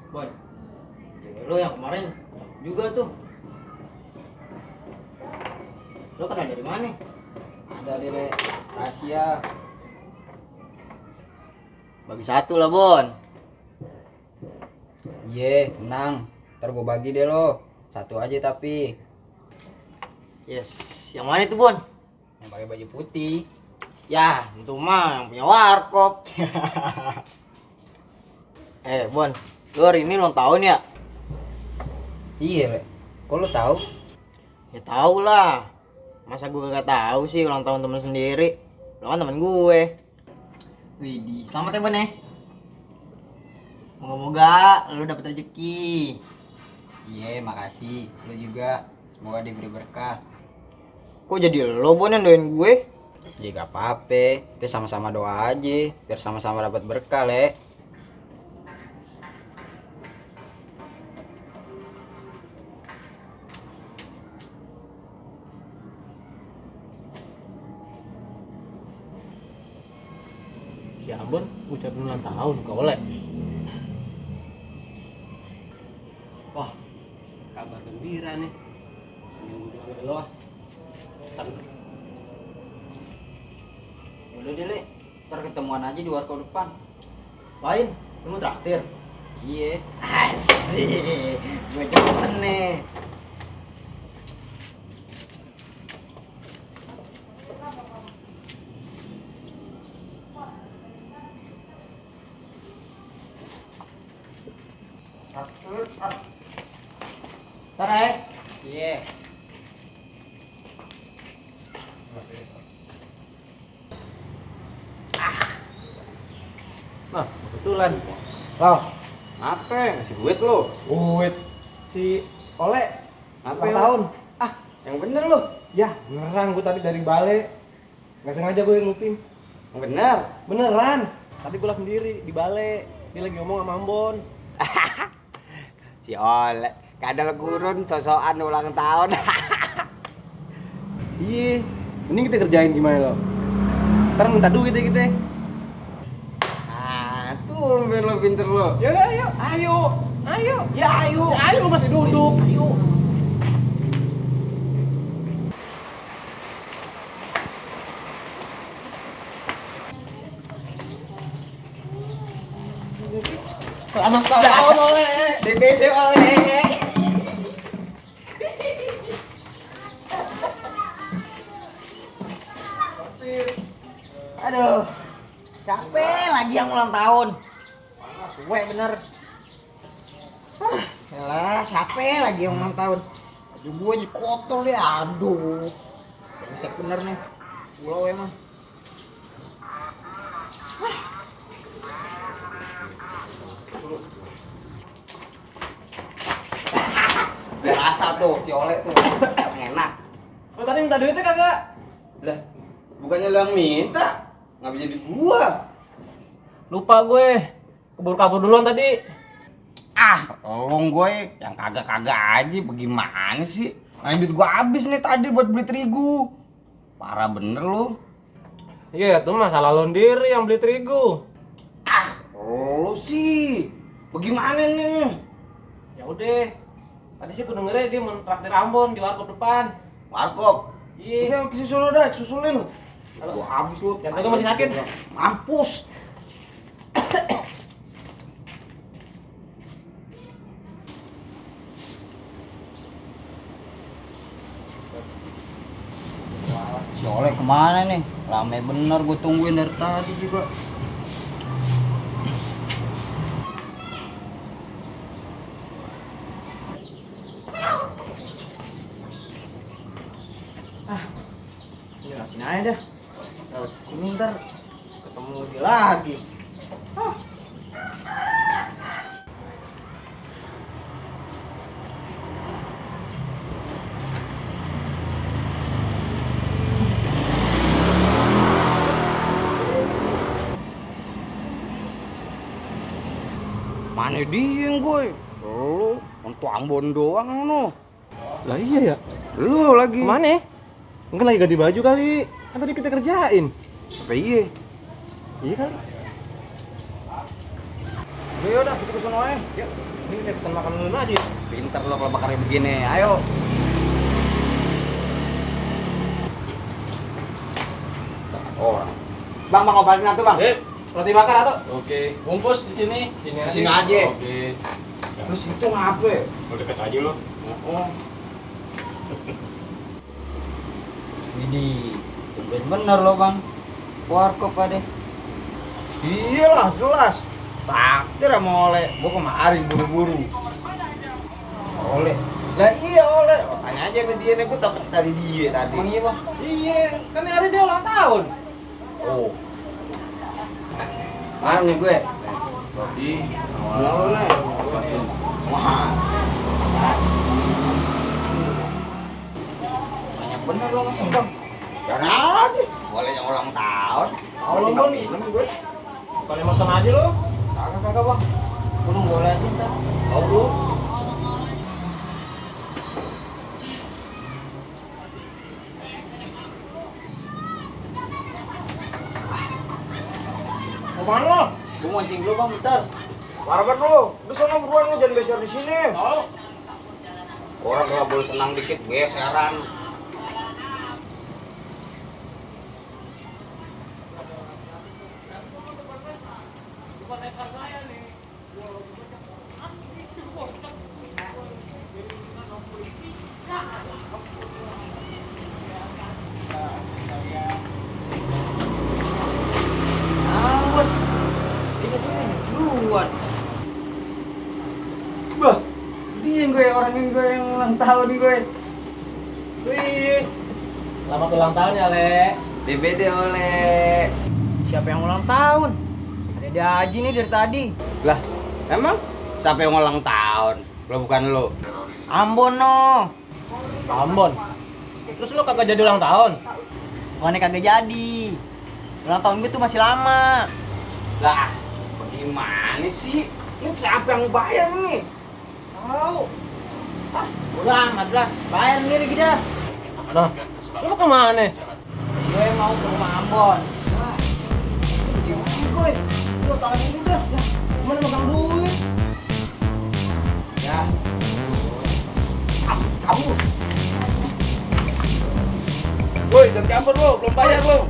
Bon, cewek lo yang kemarin juga tuh. Lo kenal dari mana? Ada Dede, rahasia. Bagi satu lah, Bon. Iya, tenang. Ntar gue bagi deh lo. Satu aja tapi. Yes, yang mana itu, Bon? Yang pakai baju putih. Ya, itu mah yang punya warkop. Bon, lo hari ini ulang tahun ya? Iya, Le. Kok lo tahu? Ya tau lah. Masa gue gak tahu sih ulang tahun temen sendiri? Lo kan temen gue. Widih, selamat ya, Bon ya. Moga-moga lo dapet rezeki. Iya, makasih. Lo juga. Semoga diberi berkah. Kok jadi lo, Bon, yang doain gue? Ya gak apa-apa. Kita sama-sama doa aja. Biar sama-sama dapat berkah, Le. Si Ambon ucapin ulang tahun ke Oleh. Wah, kabar gembira nih. Yang udah lo. Udah deh, Le. Ntar ketemuan aja di warkop depan. Lain, lu mau traktir? Iya. Asik, gue demen nih. Ntar ya. Iya. Nah, kebetulan. Wow, Apa? Ngasih duit lo? duit si Oleh Apa ulang ya? tahun. Ah, yang bener lo. Ya, beneran gue tadi dari Bale. Nggak sengaja gue ngupin. Yang bener. Beneran. Tadi gue lah sendiri di Bale. Dia lagi ngomong sama Ambon. Si Oleh. Kadal gurun sosokan ulang tahun. Iya, mending kita kerjain gimana lo? Ntar minta duit deh kita. Ah, tumben lo pinter lo. Yaudah, ayo. Ayo. Ayo. Ya ayo. Ya, ayo, lu masih duduk. Ayo. Selamat tahun Oleh. DBD Oleh. Aduh, siapa lagi yang ulang tahun? Suwe bener. Yalah, siapa lagi yang ulang tahun? Aduh, gue jadi kotor deh, aduh. Brengsek bener nih. Pulau emang. Biar rasa tuh si Oleh tuh. Enak. Lo tadi minta duitnya kagak? Lah, bukannya lo yang minta? Nggak bisa di gua. Lupa gue. Kabur-kabur duluan tadi. Ah, tolong gue yang kagak-kagak aja bagaimana sih? Nah, duit gua habis nih tadi buat beli terigu. Parah bener lo. Iya, itu masalah lo sendiri yang beli terigu. Ah, lo sih. Bagaimana nih? Ya udah. Tadi sih gue dengernya dia mau traktir Ambon di warkop depan. Warkop. Iya. Iya, susul dah, susulin. Gua habis lu. Yang itu masih sakit. Mampus. Si Oleh kemana nih? Rame bener gue tungguin dari tadi juga. Ini sini aja dah. Lewat sini ntar ketemu dia lagi. Mana dia gue? Lu untuk Ambon doang no. Lah iya ya. Lu lagi. Kemana? Mungkin lagi ganti baju kali. Kan tadi kita kerjain. Apa iya? Iya kali. Yaudah kita kesana aja. Yuk. Ini kita pesan makan dulu aja. Pinter lo kalau bakar begini. Ayo. Oh. Bang, obatin atuh, Bang. Roti bakar atau? Oke, bungkus di sini. Di sini aja. Oke. Terus itu ngapa? Lo deket aja lo. Oh. Widih, bener lo bang. Warkop deh. Iyalah, jelas. Takdir sama Oleh. Gua kemarin buru-buru. Oleh. Lah iya Oleh. Tanya aja ke dia nih, gua dapet dari dia tadi. Emang iya bang? Iya, kan hari dia ulang tahun. Oh. Mana nih gue? Roti. Mau nih. Wah. Banyak bener lo mas bang. Jangan aja. Boleh yang ulang tahun. Tahu lo, Bang. minum gue. Kalian mesen aja lo. Kagak bang. Belum boleh aja ntar. Tahu lu? Mau mana lo? Gue mancing dulu bang bentar. Parah banget lu. Udah sana buruan lu, jangan geser di sini. Tahu. Orang kalau boleh senang dikit geseran. Ampun. Ini tuh duluan. Bah, dia yang gue yang ulang tahun gue. Wih, Selamat ulang tahun ya, Le. BBD Oleh. Siapa yang ulang tahun? Ada dia Haji nih dari tadi. Lah, emang siapa yang ulang tahun? Lo bukan lo. Ambon no. Ambon. Terus lo kagak jadi ulang tahun? Bukannya kagak jadi. Ulang tahun gue tuh masih lama. Lah, bagaimana sih? Ini siapa yang bayar nih? Tahu. Udah amat lah. Bayar sendiri kita. Nah, lo kemana? Gue mau ke rumah Ambon. Gimana gue? Lo tahan dulu dah. Mana megang duit? Ya. Kamu. Woi, jangan campur lo, belum bayar lo.